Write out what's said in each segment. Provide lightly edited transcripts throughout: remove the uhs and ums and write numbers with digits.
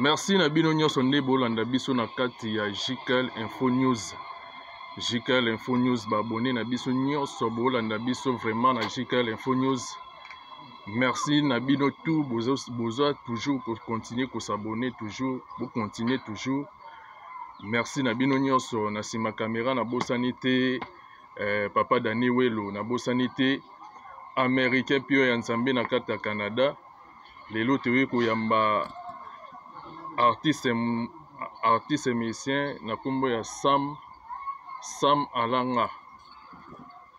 Merci na bino nyonso nde bolanda biso na kati ya JKL Info News. JKL Info News, ba abonné na biso nyonso bolanda biso vraiment na JKL Info News. Merci na bino tout, bozo, bozo toujours continuer ko s'abonner toujours, bo continuer toujours. Merci na bino nyonso na sima caméra na bosani te papa Dani Welo na bosani te américain pio ya Nzambe na kati ya Canada. Lelo toyei koyamba artiste musicien na nkombo ya Sam Alanga.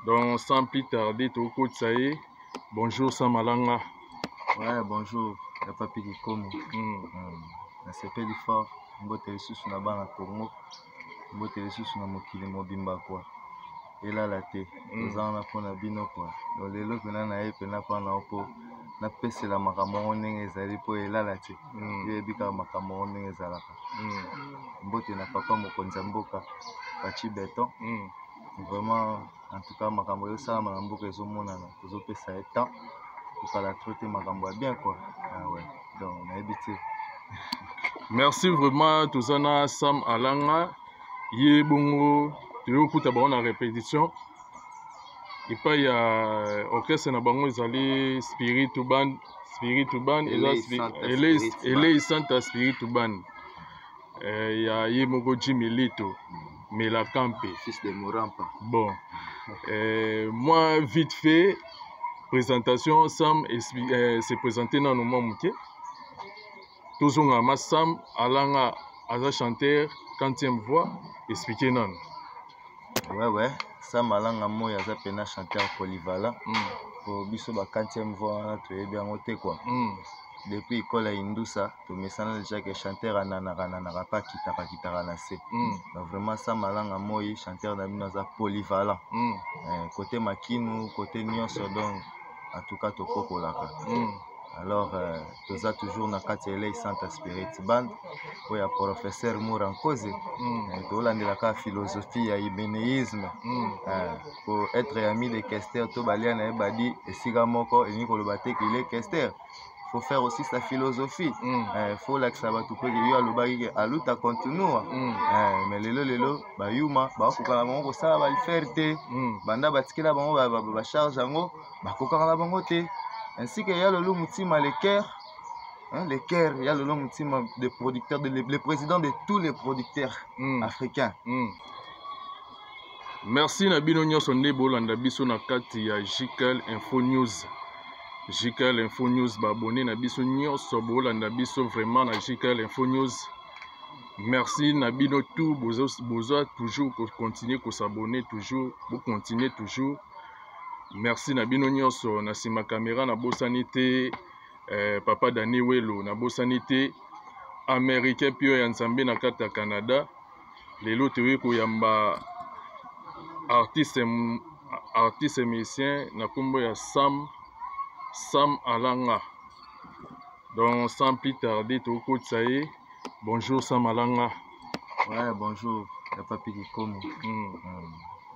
Donc sans plus tarder tokotisa ye. Bonjour Sam Alanga. Ouais, bonjour ya Papi Kikomo. Nasepeli fort, mbote lisusu na bana Congo, mbote lisusu na mokili mobimba kwa. Elala te, toza wana mpona bino kwa. Donc lelo mpena na ye mpena mpona mpo napesela makambo yango ndenge ezali mpo elala te. Yo yebi kaka makambo yango ndenge ezalaka. Mbote na papa mokonzi ya mboka Fatshi Beton. Vraiment, en tout cas makambo ezosalama na mboka ezomonana, tozopesa ye temps kokala trop te, makambo ya bien quoi. Ah ouais, donc nayebi te. Merci vraiment, toza na Sam Alanga ye bongo toyokuta bango na répétition epai ya orchestre na bango ezali Spiritu Band. Spiritu Band eza Elei Santa Spiritu Band ya ye moko Jimmy Lito Melakampe, fils de Morampa. Bon, moi vite fait présentation, Sam s'est présenté nano mwa moke. Tozonga ma Sam Alanga aza chanteur quantième voix, expliquer nano. Ouais, Sam Alanga moyo aza pena chanteur polyvalent. Po biso ba quantième voix wana toyebi yango te quoi. Depuis école ya Indusa tomesana déjà que chanteur ananaka nanaka pa kitaka kitaka na se. Donc vraiment Sam Alanga moyi chanteur na bino aza polyvalent. Côté makinu, côté nyonso, donc en tout cas tokokolaka. Alors toza toujours na kati ya Elei Santa Spirit Band oyo ya professeur Murankoze. Tolandelaka philosophie ya hyménéisme. Po être ami de Kester to balia na ye badi esika moko elingi koloba te qu'il est Kester. Faut faire aussi sa philosophie. Faut lakisa bato mpe yo alobaki ke aluta continua. Mais lelo lelo bayuma bakokoka na bango kosala balifere te. Banda batikela bango bacharge yango bakokaka na bango te. Ainsi que ya Lolo Mutima le cœur, hein, le cœur ya Lolo Mutima de producteur de, le président de tous les producteurs africains. Merci na bino nyonso nde bolanda biso na kati ya JKL Info News. JKL Info News, ba abonné na biso nyonso bolanda biso vraiment na JKL Info News. Merci na bino tout, bozo, bozo toujours continuer ko s'abonner toujours, bo continuer toujours. Merci na bino nyonso na sima caméra na bosani te papa Dani Welo na bosani te américain pio ya Nzambe na kati ya Canada. Lelo toyei koyamba artiste musicien na nkombo ya Sam Alanga. Donc sans plus tarder tokotisa ye. Bonjour Sam Alanga. Ouais, bonjour ya Papi Kikomo.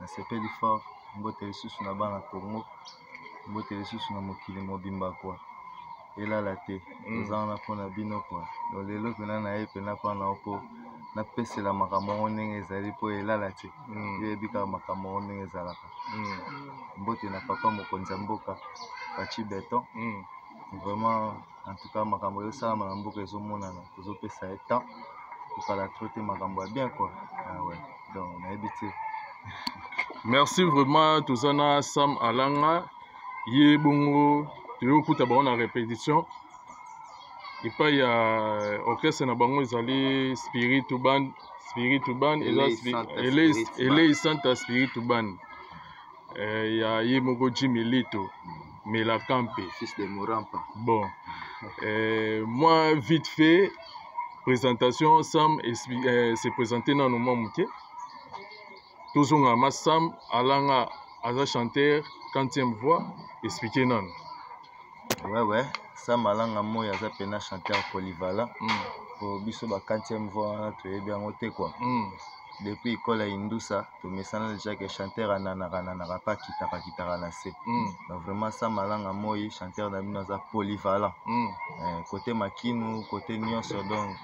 Nasepeli fort, mbote lisusu na bana Congo, mbote lisusu na mokili mobimba kwa. Elala te, toza wana mpona bino kwa. Donc lelo mpena na ye mpena mpona mpo napesela makambo yango ndenge ezali mpo elala te. Yo yebi kaka makambo yango ndenge ezalaka. Mbote na papa mokonzi ya mboka Fatshi Beton. Vraiment, en tout cas makambo ezosalama na mboka ezomonana, tozopesa ye temps kokala trop te, makambo ya bien quoi. Ah ouais, donc nayebi te. Merci vraiment, toza na Sam Alanga ye bongo toyokuta bango na répétition epai ya orchestre na bango ezali Spiritu Band. Spiritu Band eza Elei Santa Spiritu Band ya ye moko Jimmy Lito Melakampe, fils de Morampa. Bon, moi vite fait présentation, Sam s'est présenté nano mwa moke. Tozonga ma Sam Alanga aza chanteur quantième voix, expliquer nano. Ouais, Sam Alanga moyo aza pena chanteur polyvalent. Po biso ba quantième voix wana toyebi yango te quoi. Depuis école ya Indusa tomesana déjà que chanteur ananaka nanaka pa kitaka kitaka na se. Donc vraiment Sam Alanga moyi chanteur na bino aza polyvalent. Côté makinu, côté nyonso, donc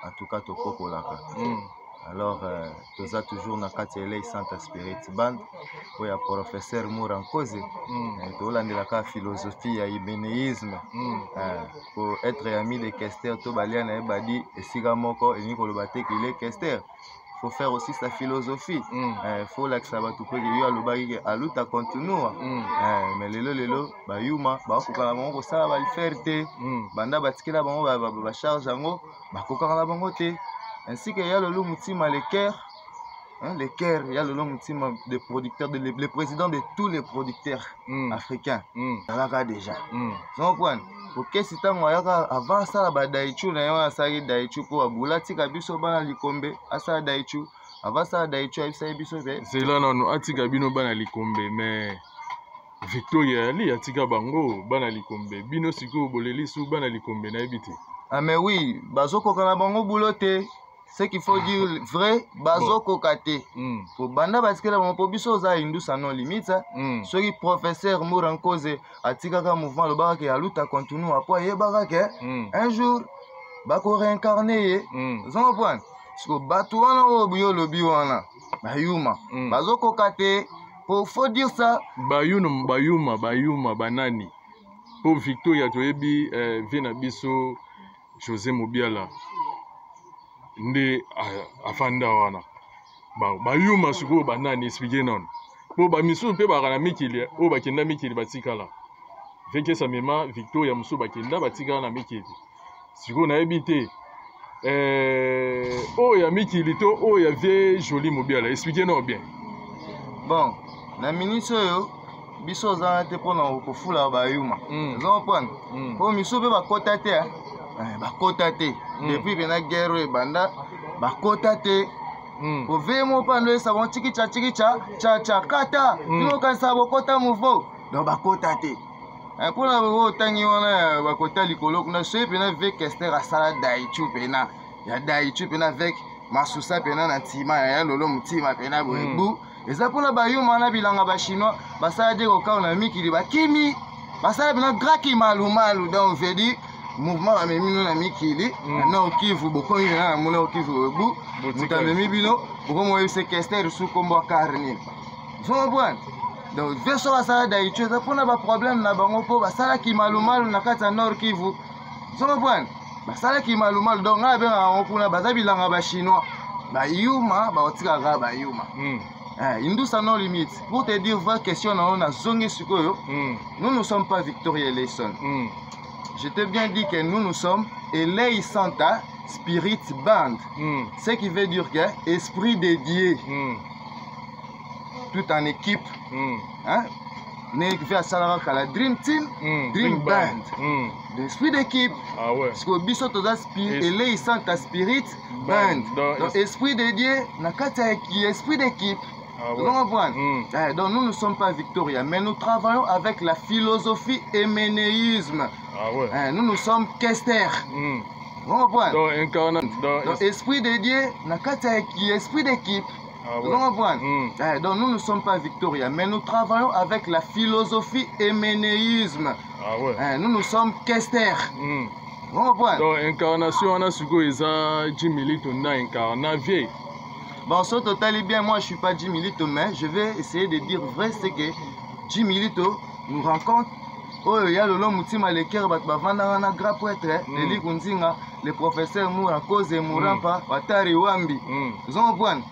En tout cas tokokolaka. Alors toza toujours na kati ya Elei Santa Spirit Band oyo ya professeur Mura Nkoze. Tolandelaka philosophie ya hyménéisme. Po être ami de Kester to balia na ye badi esika moko elingi koloba te qu'il est Kester. Faut faire aussi sa philosophie. Faut lakisa bato mpe yo alobaki ke aluta continua. Mais lelo lelo bayuma bakokoka na bango kosala balifere te. Banda batikela bango bacharge yango bakokaka na bango te. Ainsi que ya Lolo Mutima le cœur, hein, le cœur ya Lolo Mutima de producteur de, le président de tous les producteurs africains. Alaka déjà. Donc wana okesi ntango ayaka avant asala badaichu na ye wana, asalaki daichu mpo abula tika biso bana likombe. Asala daichu, avant asala daichu ayebisaki biso mpe Zela nano, atika bino bana likombe, mais Victoria ali atika bango bana likombe. Bino sikoyo boleli su bana likombe, nayebi te. Ah mais oui, bazokoka na bango bulo te. Ce qu'il faut dire vrai, bazokoka te. Po banda batikela bango, po biso oza Indusa No Limite. Soki professeur Mura Nkoze atikaka mouvement, alobaka ke aluta continue apo ayebaka ke un jour bakoréincarne ye. Oza comprendre? Siko bato wana oyo yo olobi wana bayuma, bazokoka te. Po faut dire ça. Bayuno, bayuma, bayuma banani? Mpo Victoria toyebi, vie na biso José Mobiala nde afanda wana. Bayuma sikoyo banani? Explique nano, mpo bamisusu mpe baka na mikili oyo bakenda mikili batikala. Vekesa mema Victoria, mosusu bakenda batikala na mikili. Sikoyo nayebi te, oyo ya mikili to oyo ya vie Joli Mobiala. Explique nano bien. Bon, na minute oyo biso oza wana te mpona kofula bayuma. Oza comprendre? Po misusu mpe bakota te, bakota te. Depuis mpena guerre oyo ebanda, bakota te. Ove mo mpe ando oyesa bango tikicha tikicha chacha kata. Bino okanisa bokota mouvement, donc bakota te. Mpona oyo otangi wana bakota likolo kuna, soki mpena ve Kester asala daichu mpena ya daichu mpena avec masusa mpena na ntima ya Lolo Motima mpena boye. Bu eza mpona bayuma na bilanga bachinois basala de kokao na mikili, bakimi basala mpena graki malumalu. Donc veut dire mouvement bamemi bino na mikili na Nord Kivu, bokomi mpena na Nord Kivu, bu moto amemi bino bokomi oyebisa Kester su kombo akar nini. Ozomopwana? Donc ve soki asala daichu eza mpona baproblème na bango, mpo basalaki malumalu na kati ya Nord Kivu. Ozomopwana? Basalaki malumalu. Donc ngai abengaka yango kuna baza bilanga bachinois, bayuma bakotikaka bayuma. Indusa No Limite, pour te dire vraie question na oyo nazongi sikoyo, nous ne sommes pas Victoria Eleison. Je t'ai bien dit que nous, nous sommes Elei Santa Spirit Band, ce qui veut dire que esprit dédié, tout en équipe, hein? Ndenge ve asalaka kala Dream Team, Dream Band, l'esprit d'équipe. Ah ouais. Parce que biso toza Elei Santa Spirit Band, donc esprit dédié na kati ya esprit d'équipe. Ah ouais. Comprendre? Donc nous ne sommes pas Victoria, mais nous travaillons avec la philosophie héménéisme. Ah ouais. Nous, nous sommes Kester. Comprendre? Donc, incarnat, donc esprit dédié na kati ya esprit d'équipe. Ah ouais. Comprendre? Donc nous ne sommes pas Victoria, mais nous travaillons avec la philosophie héménéisme. Ah ouais. Nous, nous sommes Kester. Comprendre? Donc incarnation wana sikoyo eza Jimmy Lito nda incarna vie? Bon, so totali bien, moi je suis pas Jimmy Lito, mais je vais essayer de dire vrai ce que Jimmy Lito nous rencontre. Oyo ya Lolo Mutima Leker, bato bavandaka na grand prêtre, Eli Kunzinga, le professeur Moura Koze Murampa, Watari Wambi. Ozo comprendre?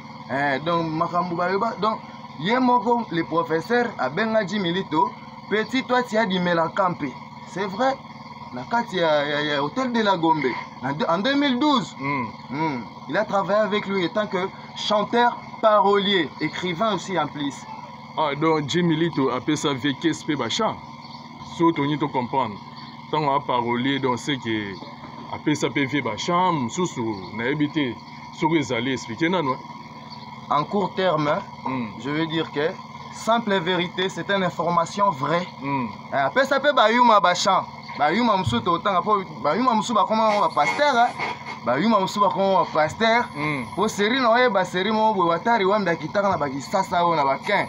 Donc makambo baloba, donc ye moko le professeur abenga Jimmy Lito, petit toi tu as du Melakampe. C'est vrai. Na kati ya hôtel de la Gombe en 2012. Il a travaillé avec lui en tant que chanteur, parolier, écrivain aussi en plus. Ah, donc Jimmy Lito apesa VKS mpe bachant. So toni to comprendre. Ntango a parolier, donc c'est que apesa mpe vie bachant mosusu, nayebi te soki ezali, explique nano. En court terme, je veux dire que simple vérité, c'est une information vraie. Apesa mpe bayuma bachant. Bayuma mosusu totanga mpo bayuma mosusu bakoma bango bapasteur, bayuma mosusu bakoma bapasteur. Po série na oyeba série moko boye, Watari Wambi akitaka na bakisasa oyo na bakin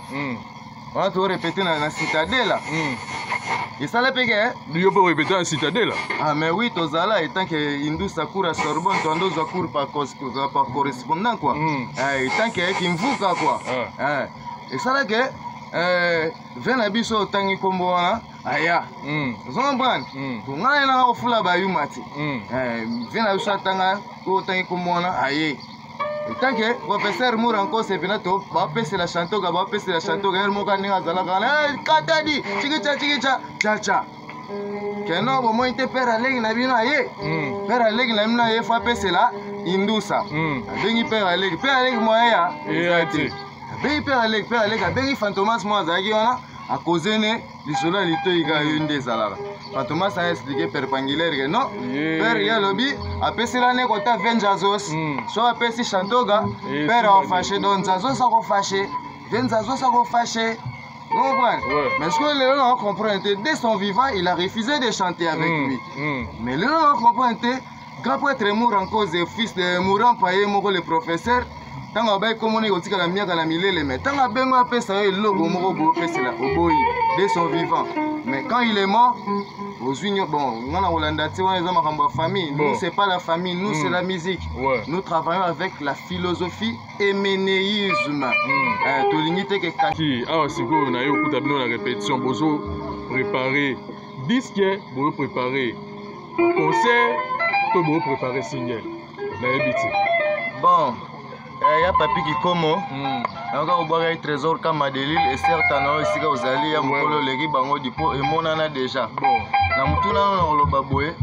wana, torépété na Citadela. Esala mpe ke yo mpe orépété na Citadelle. Ah mais oui, tozala étant que indusa cours à Sorbonne, toandozwa cours par correspondant quoi. Étant que kimvuka quoi. Ah. Esala ke ve na biso otangi nkombo wana aya. Ozo comprendre? Po ngai nanga kofula bayuma te. Ve na biso atanga oyo otangi nkombo wana aye. Tant que professeur Mouranko mpena to bapesela chantoka, bapesela chantoka ye moko ndenge azalaka wana katadi chikicha chikicha chacha keno bomoi te. Père aleki na bino aye, père aleki na bino aye, fo apesela indusa. Abengi père aleki, père aleki moyen ya eza te. Abengi père aleki, père aleki abengi Fantomas mo azalaki wana, akoze ne lisolo ya litoi kaka yo nde ezalaka. Fantomas a expliqué perpangulaire ke non, père ye alobi apesela ne kota ve Nzazos. So apesi chantoga, père akofâcher, donc Nzazos akofâcher, ve Nzazos akofâcher. Vous comprenez? Ouais. Mais ce que lelo na comprendre te, dès son vivant, il a refusé de chanter avec lui. Mais lelo na comprendre te, grand prêtre Mourankoze, fils de Mourampa ye moko le professeur, ntango abai komona ekotikala miaka na milele, mais ntango abengo apesa yo eloko moko boye opesela oboyi dès son vivant, mais quand il est mort ozwi bon, nga na kolanda te, wana eza makambo ya famille. Bon. Nous, c'est pas la famille, nous, c'est la musique. Nous travaillons avec la philosophie eménéisme. Tolingi te ke Ki awa sikoyo na ye okuta bino na répétition, bozo préparer disque, bozo préparer concert to bozo préparer single, nayebi te. Bon, ya papi kikomo, nayoka kobwaka ye Trésor Kama Delile eserta na oyo esika ozali ya mokolo oleki bango dipo emonana déjà. Na motuna nano na koloba boye,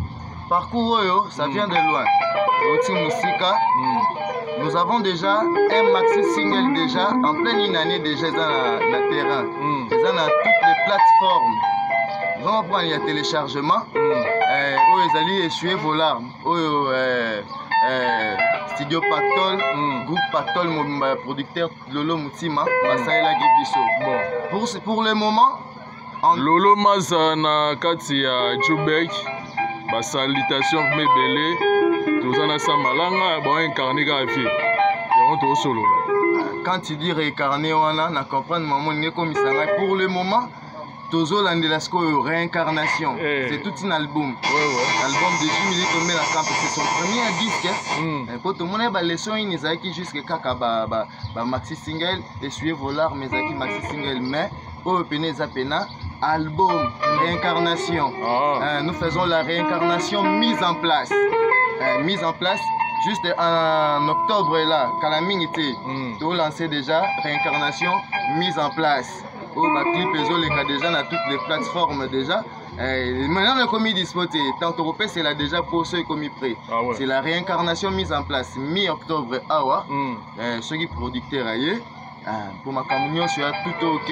parcours oyo, ça vient de loin, euti mosika. Nous avons déjà un maxi single déjà en pleine une année déjà, eza na terrain, eza na toutes les plateformes ozomprendre ya téléchargement. Oyo ezali Essuyer vos larmes, oyo studio Pactol, groupe Pactol mobimba ya producteur Lolo Mutima basalelaki biso. Pour le moment en Lolo Maza na kati ya Jubek, basalutation mebele. Toza na sa malanga baincarne kaka vie yango tozosolola. Quand tu dis réincarné wana, na comprendre mamo ndenge ekomisa ngai. Pour le moment tozolandela sikoyo réincarnation. C'est tout un album, album de 10 minutes omela camp, c'est son premier disque. Po tomona baleçon ini ezalaki jusque kaka ba maxi single Essuyer vos larmes ezalaki maxi single, mais oyo pene eza pena album réincarnation. Nous faisons la réincarnation mise en place, mise en place juste en octobre là, kala mingi te. Tolancé déjà réincarnation mise en place oyo baclip ezoleka déjà na toutes les plateformes déjà. Maintenant ekomi dispo te, tant tokopesela déjà poso ekomi prêt. C'est la réincarnation mise en place mi-octobre awa. Soki producteur aye mpo makambo nyonso ya tout ok.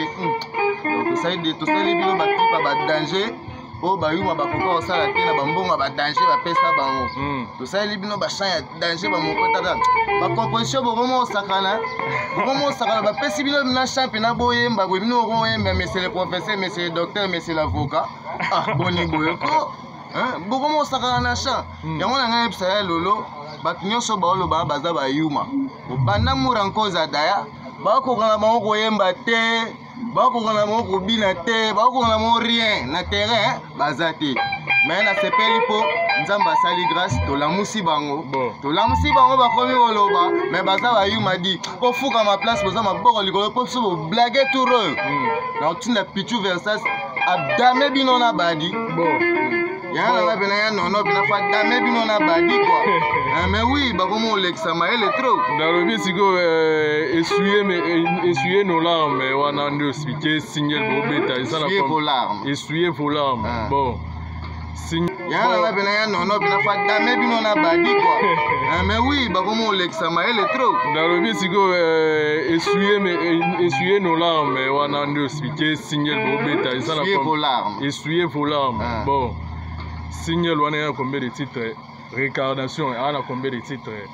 Donc tosali bino baclip ya badanger oyo bayuma bakoka kosala te na bambongo ya badanger bapesa bango. Tosaleli bino bachamp ya danger, bamoko tata bacomposition bokoma osakana, bokoma osakana, bapesi bino na champ mpena boyemba boye, bino bokoyemba monsieur le professeur, monsieur le docteur, monsieur l'avocat. Ah, boni boye ko bokoma osakana na champ. Yango na ngai yebisa ya lolo, bato nyonso baoloba baza bayuma kobanda Murankoza daya, bakoka na bango koyemba te, bakoka na bango kobina te, bakoka na bango rien na terrain baza te. Mais nasepeli mpo Nzambe asali grâce, tolamusi bango. Tolamusi bango, bakomi koloba, mais baza bayuma di pofukama place boza maboko likolo mpo biso boblage tour oyo. Na kotinda Pichu Versas adame bino na badi. Yanga nanga pena ya nono pena fa dame bino na badi quoi. Mais oui, bakomi kolekisa mayele trop. Nalobi sikoyo essuyer nos larmes wana nde expliqué single bobeta eza na Essuyer vos larmes. Essuyer vos larmes. Bon, yanga nanga pena ya nono pena fa dame bino na badi quoi. Mais oui, bakomi kolekisa mayele trop. Nalobi sikoyo essuyer nos larmes wana nde expliqué single bobeta eza na Essuyer vos larmes. Essuyer vos larmes. Bon, single wana ya combien de titres? Réincarnation aa na combien de titres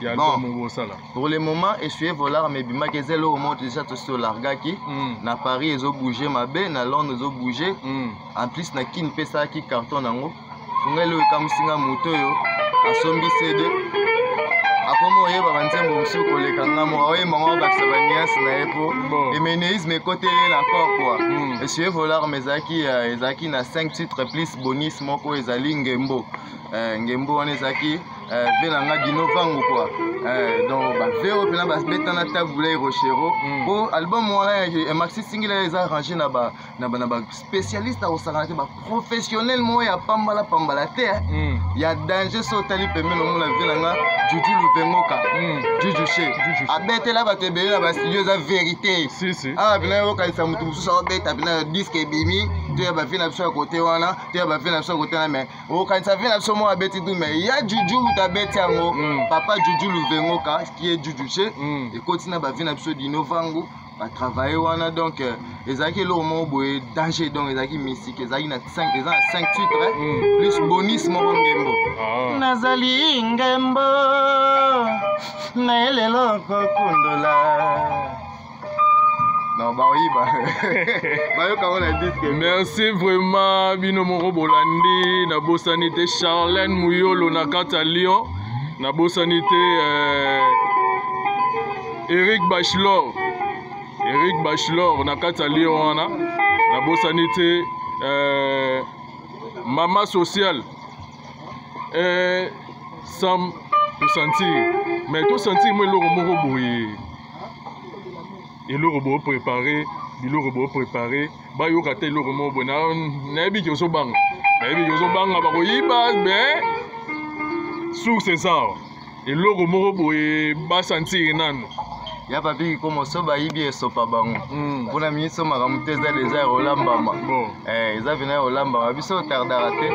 ya album bosala? Pour le moment, Essuyer vos larmes ebimaki, eza eloko moko déjà tosi tolargaki. Na Paris ezobouge mabe, na Londres ezobouge. En plus na Kine mpe esalaki carton nango. Funga eloko ekamusinga moto oyo asombi CD. Akomi oyeba banzembo mosusu koleka nga moko, aoyemba ngo, abakisa baniance na ye mpo emeneisme ekoteli na corps quoi. Essuyer vos larmes ezalaki na 5 titres plus bonus moko ezali Ngembo. Ngembo wana ezalaki ve na nga Dino Vangu quoi. Donc bave oyo mpena babetana Tabulei Rochero mpo album wana ya maxi single eza arrangé na ba spécialiste akosakana te, baprofessionnel moko ya pambala pambala te, ya danger. So otali pembeni, omona ve na nga Juju Luvengoka, Juju She, abetela bato ebele na bastudio, eza vérité. Si, si. Awa mpena yokanisa motu mosusu aobeta mpena disque ebimi to ya bave na biso ya kote wana, to ya bave na biso ya kote wana, mais okanisa ve na biso moko abeti du, mais ya Juju mutu abeti yango. Papa Juju Luvengoka qui est Juju She, ekoti na bave na biso Dino Vangu, batravaille wana. Donc ezalaki eloko moko boye danger. Donc ezalaki mystique, ezalaki na 5, eza na 5 titres plus bonus moko Ngembo. Nazali ngembo na elelo kokundola non baoyiba bayoka ngo na disque. Merci vraiment, bino moko bolandi. Nabosani te Charlène Muyolo na kati ya Lyon, nabosani te Eric Bachelor, Eric Bachelor na kati ya Lyon wana, nabosani te mama sociale. Sam, tosentir, mais tosentir mo eloko moko boye, eloko boprépare, biloko boprépare, bayoka te eloko moko boye. Nayebi ke ozobanga, nayebi ke ozobanga bakoyiba, mais source eza awa, eloko moko boye basentir nano. Ya papi komo, so bayibi, esopa bango. Mpona miso makambo te, eza deja ya kolambama. Eza pena ya kolambama, biso otardaka te.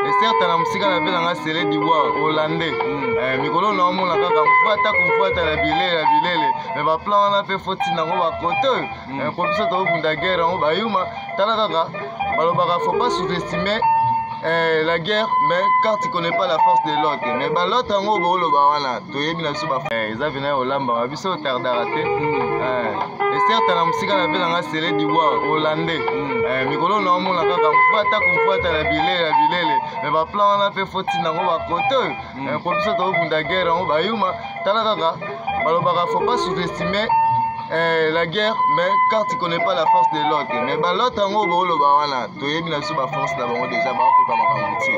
Eserta na mosika na mpe nanga Sele d'Ivoire hollandais. Mikolo na omona kaka mfuata komfuata na bilele na bilele, mais baplan wana mpe fo ntina yango bakote oyo. Po biso tokobunda guerre yango bayuma. Tala kaka, balobaka faut pas sous-estimer la guerre, mais car tu connais pas la force de l'autre. Mais balautre yango booloba wana, toyebi na biso eza pena ya kolambaka, biso otardaka te. Eserta na mosika na mpe nanga Sele d'Ivoire hollandais. Mikolo na omona kaka mfuata komfuata na bilele na bilele, mais baplan wana mpe fo ntina yango bakote oyo. Po biso tokobunda guerre yango bayuma. Tala kaka, balobaka faut pas sous-estimer la guerre, mais car tu connais pas la force de l'autre. Mais balautre yango booloba wana, toyebi na biso baforce na bango déjà, bakokoka makambo te.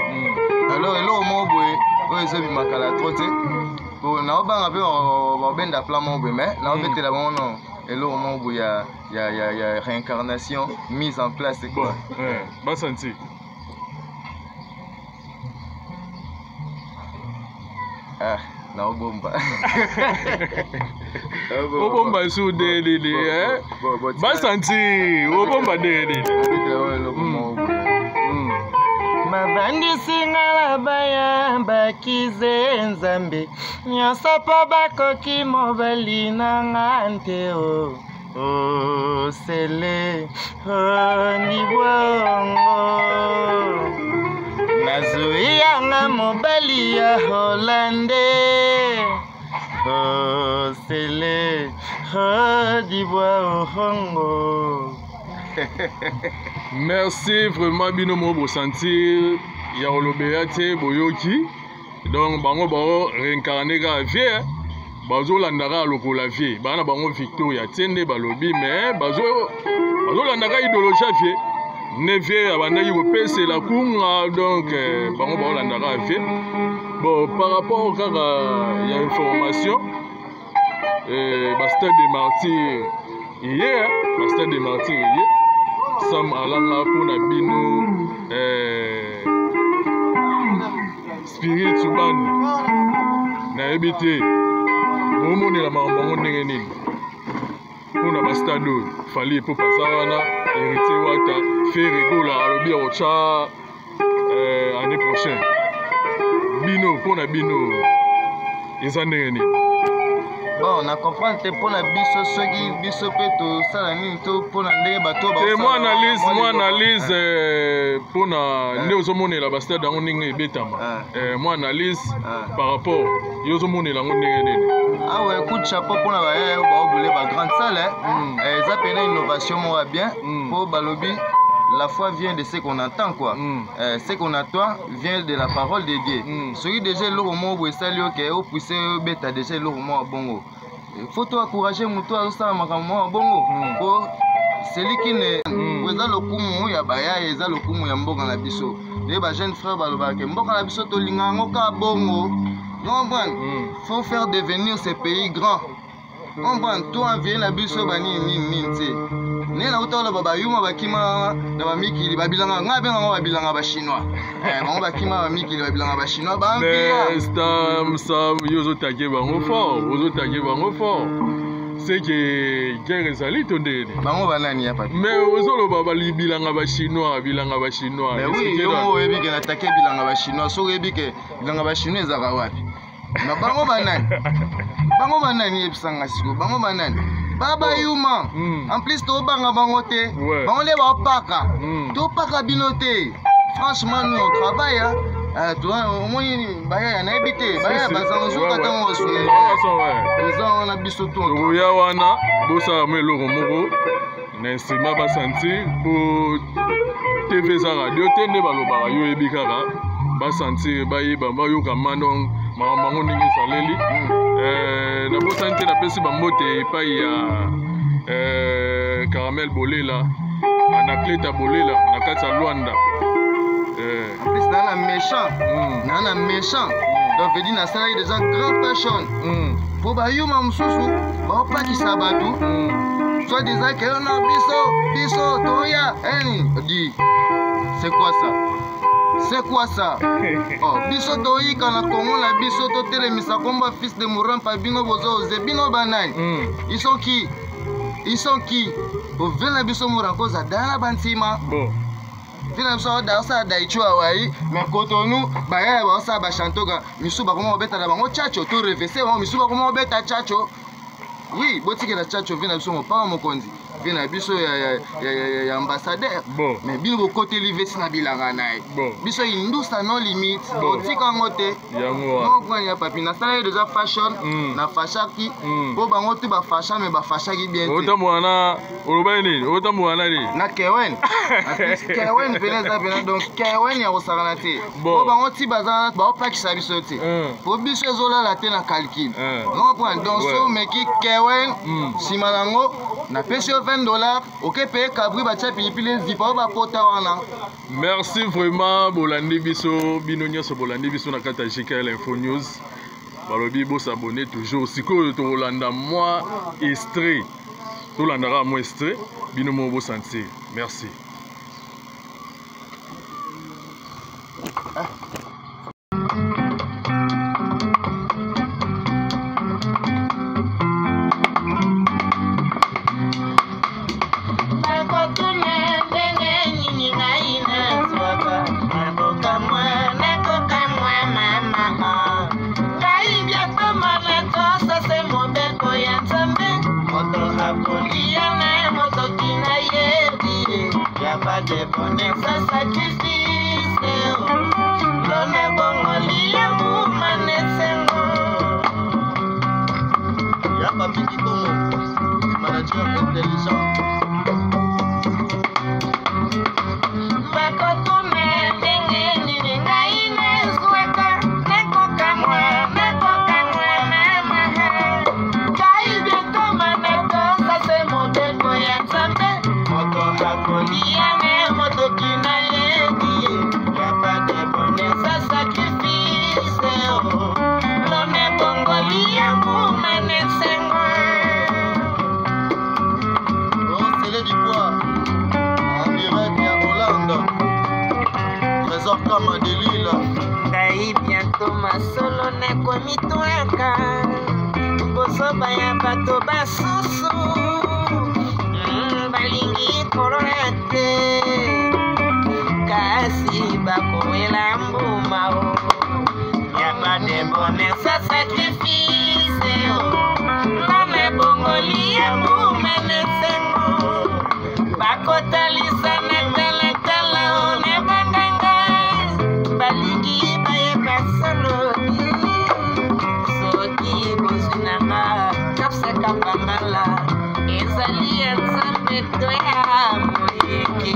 Alors eloko moko boye oyo ezobima kala trop te, po naobanga mpe babenda plan moko boye, mais naobetela bango non, eloko moko boye ya réincarnation mise en place quoi. Bon, basentir. Ah, naobomba. Obomba su delele, basentir, obomba delele. Eloko moko boye. Mavandisi nga na bayambakize Nzambe nyonso mpo bakoki mobali na nga nte o osele ondibwango nazwi yanga mobali ya Holande osele odibwa ohongo. Merci vraiment, bino moko bosentir, ya kolobela te, boyoki. Donc bango bao réincarne kaka vie, bazolanda kaka lokola vie baa na bango Victoria tie nde balobi, mais bazolanda kaka idéologie ya vie ne vie abandaki kopesela kunga. Donc bango baolanda kaka vie. Bon, par rapport kaka ya information, bastade de Martyr ye, bastade de Martyr ye, Sam alanga mpona bino, Spirit Band, nayebi te bomonela makambo yango ndenge nini mpona bastade oyo Fally Ipupa aza wana, Héritier Wata, Ferre Gola alobi akotya année prochaine. Bino, mpona bino eza ndenge nini? Bon, na comprendre te mpona biso, soki biso mpe tosala nini to mpona ndenge bato. Te, mwa analyse mpona nde ozomonela bastade yango ndenge ebetama, mwa analyse par rapport yo ozomonela yango ndenge nini? Awa, coup de chapeau mpona bayaya oyo baobule bagrande salle. Eza pena innovation moko ya bien, mpo balobi La foi vient de ce qu'on entend, quoi. Ce qu'on attend vient de la parole de Dieu. Soki déjà eloko moko boye esali yo ke opuse obeta déjà eloko moko ya bongo, faut to encourager moto azosala makambo moko ya bongo, po celui qui ne eza lokumu ya bayaya, eza lokumu ya mboka na biso. Nde bajeune frère balobaka ke mboka na biso tolinga yango kaka bongo, comprendre? Faut faire devenir ce pays grand, comprendre? To envie na biso banini nini nini te. Ndenge nauta oloba, bayuma bakima na bamikili, babilanga, ngai abengango babilanga bachinois. Bango bakima bamikili, babilanga bachinois baenvia. Mais Sam, Sam, yo ozotake bango fort, ozotake bango fort, c'est que guerre ezali to ndeni? Bango banani ya papi? Mais ozoloba bilanga bachinois, bilanga bachinois. Mais oui, yo moko oyebi ke natake bilanga bachinois. Soki oyebi ke bilanga bachinois ezalaka wapi na bango banani, bango banani, yebisanga sikoyo, bango banani babayuma. En plus tobanga bango te. Bango nde baopaka. Topaka bino te. Franchement, nous on travaille, hein. Omoni bayaya, nayebi te, bayaya bazanga zoka ntango basuni eza wana, biso to tokoya wana, bosala mo eloko moko na instrument, basentir, po TV eza radio te nde balobaka. Yo oyebi kaka, basentir, bayeba, bayoka mano makambo yango ndenge ezaleli. Nabosani te, napesi bambote epai ya Caramel Bolela, Anacleta Bolela na kati ya Lwanda. En plus naa na méchant, naa na méchant, donc veut dire nasalaki déjà grand fashion, mpo bayuma mosusu baopakisa bato soit disant ke no, biso biso toya eni di. C'est quoi ça? C'est quoi ça? Oh, biso toyika na Kongo na biso, totelemisa komba fils de Morampa. Bino bozo oze, bino banani? Ils sont qui? Ils sont qui? Ove na biso Moranko oza dala bantima. Bon. Mpe na biso osala daichu awai, mais Kotonu bayaya baosala bashantoka misu, bakoma kobeta na bango tchatcho, to revese bango misu, bakoma kobeta tchatcho. Oui, botikela tchatcho ve na biso mopanga mokonzi, ve na biso ya ambassadeur. Bon. Mais bino bokoteli vesi na bilanga na ye. Bon. Biso indusa no limite. Bon. Botika yango te. Yango wana. Moko ya papi, nasalaki déjà fashion. Nafashaki mpo bango te bafasha, me bafashaki bien te. Otambola na, olobaki nini? Otambola na nini? Na kewen. Kewen pene eza pena, donc kewen ya kosakana te. Bon. Po bango ti baza baopakisa biso te, po biso ezolala te na calcul. Comprendre? Donc so omeki kewen, nsima nango napesi yo 20 $, oke paye kabri, batia pilipili, ezipa oyo bapota wana. Merci vraiment. Bolandi biso, bino nyonso bolandi biso na kati ya JKL Info News. Balobi bosabone toujours. Sikoyo tokolanda mwa extrait, tolandaka mwa extrait, bino moko bosentir. Merci. Bakotuna ndenge nini ngai nazwaka, nakokamwa, nakokamwa mama. Ngai biatoma nakosase mobeko ya Nzambe, moto akolia na motoki na yebi ya pas de bonheur sans sacrifice. Lona bongoli ya mbuma nesengo. Ya papi Kikongo, manager intelligent. Bakotuna ndenge nini ngai nazwaka, nakokamwa, nakokamwa mama. Ngai bientoma nakosase mobeko ya Nzambe, moto akolia na motoki na yebi ya pas de bonheur sans sacrifice. Lona bongoli ya mbuma nesengo. Scellé du poids en direct ya Hollande, Trésor Kama de Lille. Ngai bientôt masolo nakomitwaka bozoba ya bato basusu. Balingi kolona te, kasi bakowela mbuma o ya pas de bonheur sans sacrifice. Lona bongoli ya mbuma nesengo. Bakotalisa na talatala o na banganga, balingi bayeba solobi. Soki bozwi nanga kapsaka pangala, ezali ya Nzambe to ya moyeke.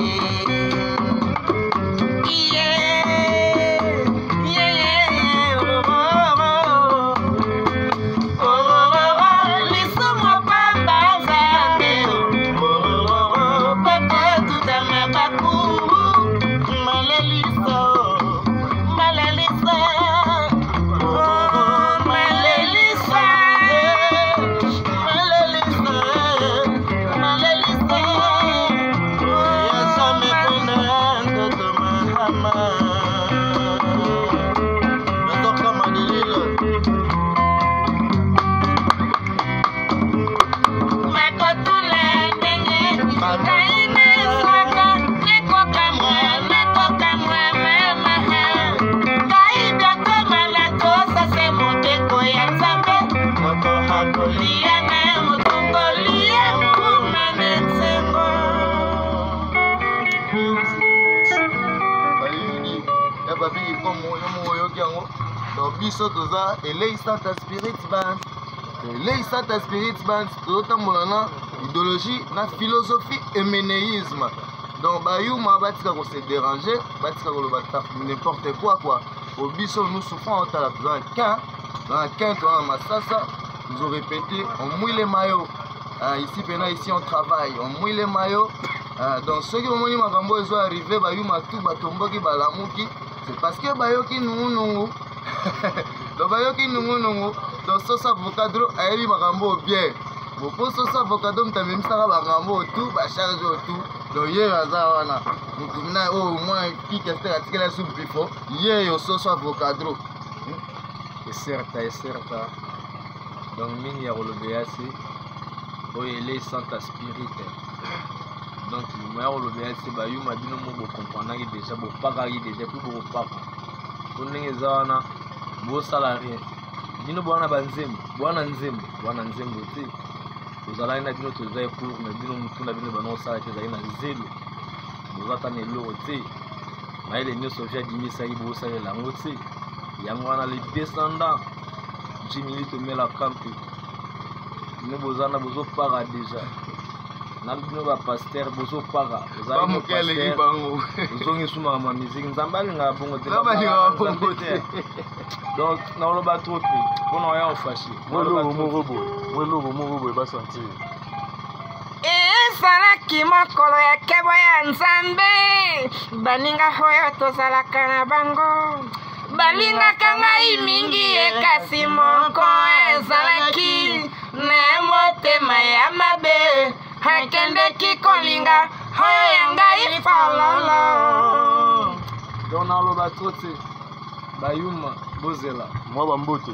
Papi Kikomo, yo moko oyoki yango. Donc biso toza Elei Santa Spirit Band. Elei Santa Spirit Band tozotambola na idéologie na philosophie emeneisme. Donc bayuma batika ko se déranger, batika koloba n'importe quoi quoi. Po biso nous souffrons otala toza na kin, toza na kin, toza na Masasa, tozo répéter, on mouille les maillots. Ah, ici pena ici on travaille, on mouille les maillots. Ah, donc soki omoni makambo ezo arrive bayuma tout batomboki balamuki, c'est parce que bayoki nungunungu. Donc bayoki nungunungu. Donc soso avocado ayebi makambo bien. Bopo soso avocado moto amemisaka makambo tout bacharge oyo tout. Donc ye aza wana motu na oyo mwana kikester atikela su mpifo ye yo soso avocado. Eserta eserta donc mingi ya kolobela se oyo elei Santa Spirit. Donc moya kolobela se bayuma bino mo bokomprendaki déjà, bopakaki déjà puis bokopaka po ndenge eza wana bosala rien. Bino bwana banzembo, bwana nzembo, bwana nzembo te. Tozalaki na bino toza ekulu na bino mutu na bino bana osala te ezalaki na zelo. Boza ata na eloko te. Mayele nyonso via dimisaki bosalela yango te. Yango wana les descendants Jimmy Lito mela kampi. Bino bozana bozopara déjà. Na bino ba pasteur bozopara. Ba moke aleki bango. Ozongi suma ma musique Nzambe alingaka bongo te. Nzambe alingaka bongo te. Donc nakoloba trop te mpona oya ofashe. Mweloko moko boye, mweloko moko boye basentir. Ezalaki mokolo ya kebo ya Nzambe, baninga oyo tozalaka na bango balingaka ngai mingi, kasi moko ezalaki na motema ya mabe, akendeki kolinga oyo ya ngai fololo. Donc naloba trop te, bayuma bozela mwa bambote.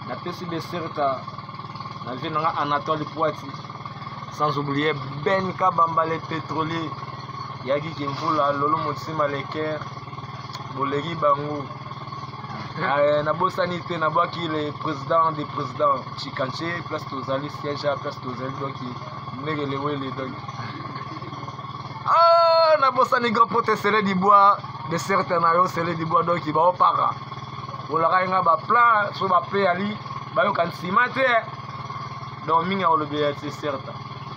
Napesi beserta na vie nanga Anatole Poiti, sans oublier Ben Kabamba le pétrolier, Yaki Kimvula, Lolo Motsima Leker, Boleri Bango. Nabosani te, nabwaki le président des présidents Chikanche, place tozali siège, place tozali donc Merele Wele donc. Ah, nabosani grand pote Sele Dibois, de certains na yo Sele Dibois donc baopaka. Olaka nga ba plan so ba pe ali bayoka nsima te. Donc mingi olobela te certain.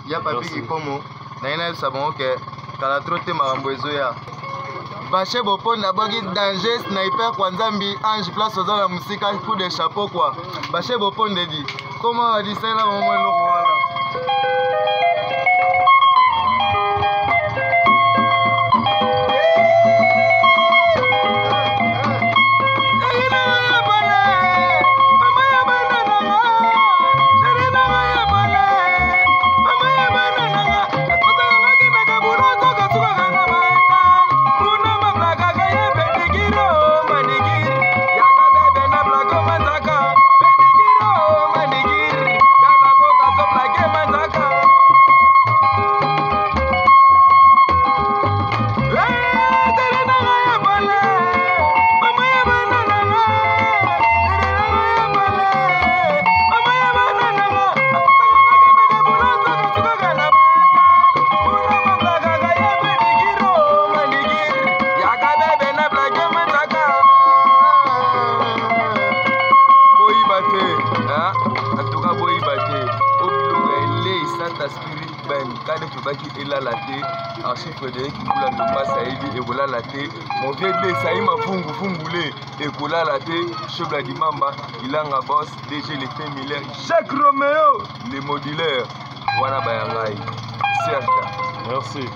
Ya Papi Kikomo, na yena yebisa bango ke kala trop te makambo ezoya. Bache Boponda aboki danger sniper kwa Nzambi ange place oza na musika coup de chapeau quoi. Bache Boponda dit comment badisela bango eloko wana. Frédéric Mbula Ndomba Saïdi ekolala te, mon vieux D Saïma Fungu Fungule ekolala te, Chobla Dimamba Ilanga Boss DG les Miller Jacques Roméo les modulaires wana bayangai. Certes. Merci.